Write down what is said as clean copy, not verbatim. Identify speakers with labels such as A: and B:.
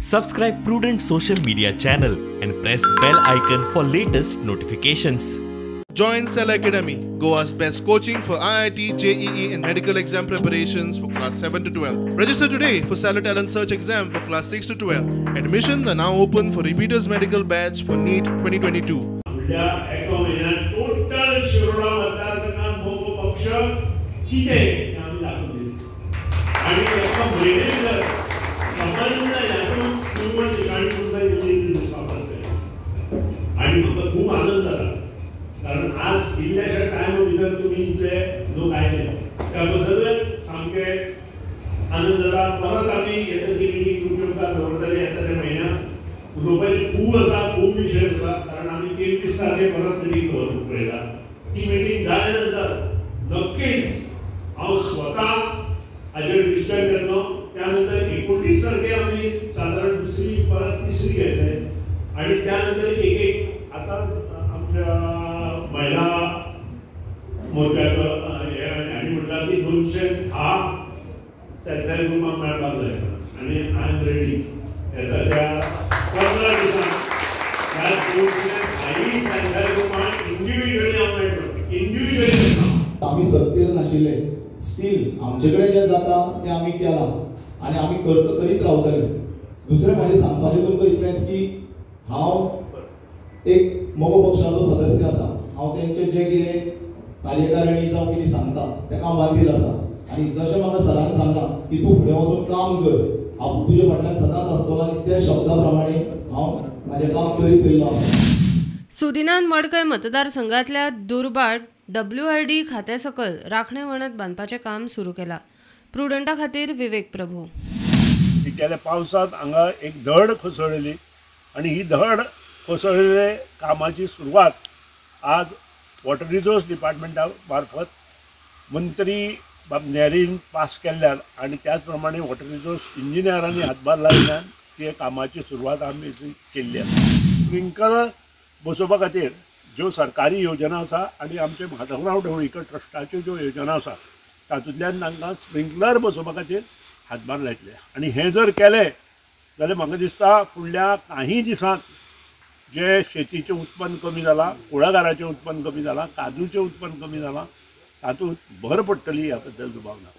A: Subscribe Prudent social media channel and press bell icon for latest notifications.
B: Join Cell Academy, Goa's best coaching for IIT, JEE and medical exam preparations for class 7 to 12. Register today for Cellar Talent Search exam for class 6 to 12. Admissions are now open for repeaters medical batch for NEET 2022.
C: एका म्हयन्यात total Shiroda मतदारसंघात मगो पक्ष कितें हें आमी दाखोवन दिलें आनी एका म्हयन्या भितर संबंद हातूंत निवळ ठिकाणी तुमकां दिल्ली दिसपाक पडटलें आनी म्हाका खूब आनंद जाता कारण आज इल्ल्याशा टायमा भितर तुमी जे लोक आयले त्या बद्दल सामके आनंद जाता. परत आमी येता ती मिटींग तुमच्या मुखार दवरतले येता त्या म्हयन्यात. उलोवपाचें खूब आसा, खूब विशय आसा, कारण आमी 23 तारखे परत मिटींग दवरूंक पळयता. ती मिटींग जाल्या नंतर नक्कीच हांव स्वता हाजेर डिसिजन घेतलो. त्या नंतर 29 तारखे आमी सादारण दुसरी परत तिसरी घेतले आनी त्या नंतर एक एक आतां आमच्या महिला मोर्चाचो हांणी म्हटलां की 210 सेल्फ हेल्प ग्रुपांक मेळपाक जाय आनी I am ready. येता त्या 15 दिसांक ह्या 210 सेल्फ हेल्प ग्रुपांक इंडिविज्युअली हांव मेळटलो, इंडिविज्युअली मेळटलो.
D: आमी सत्तेर नाशिल्ले, स्टील आमचे कडेन जें जाता तें आमी केलां आनी आमी करीत रावतले. दुसरें म्हाजें सांगपाचें तुमकां इतलेंच की हांव एक मगो पक्षाचो सदस्य आसा. हांव तेंचे जे कितें कार्यकारिणी जावं कितें सांगता तेका हांव बांदील आसा आनी जशें म्हाका सरान सांगलां की तूं फुडें वचून काम कर, हांव तुजे फाटल्यान सदांच आसतलो आनी त्या शब्दा प्रमाणे हांव म्हाजें काम करीत येयल्लो आसा.
E: सुदिनान मडकय मतदारसंघातल्या दुर्बाट WRD खात्या सकल राखणे वणत बांदपाचें काम सुरू केलां. प्रुडंटा खातीर विवेक प्रभू.
C: गेल्या पावसांत हांगा एक धड कोसळ्ळी आनी ही धड कोसळिल्ले कामाची सुरवात आज वॉटर रिसोर्स डिपार्टमेंटा मार्फत मंत्री बाब नेरीन पास केल्ल्यान आनी त्याच प्रमाणे वॉटर रिसोर्स इंजिनियरांनी हातभार लायिल्ल्यान ते कामाची सुरवात आमी केल्ली आसा. स्प्रिंकलर बसोवपा खातीर ज्यो सरकारी योजना आसा आनी आमचे माधवराव ढवळीकर ट्रस्टाच्यो ज्यो योजना आसा तातूंतल्यान तांकां स्प्रिंकलर बसोवपा खातीर हातभार लायतले आनी हें जर केलें जाल्यार म्हाका दिसता फुडल्या काही दिसांत जे शेतीचें उत्पन्न कमी जालां, कुळागराचें उत्पन्न कमी जालां, काजूचें उत्पन्न कमी जालां, तातूंत भर पडटली ह्या बद्दल दुबाव ना.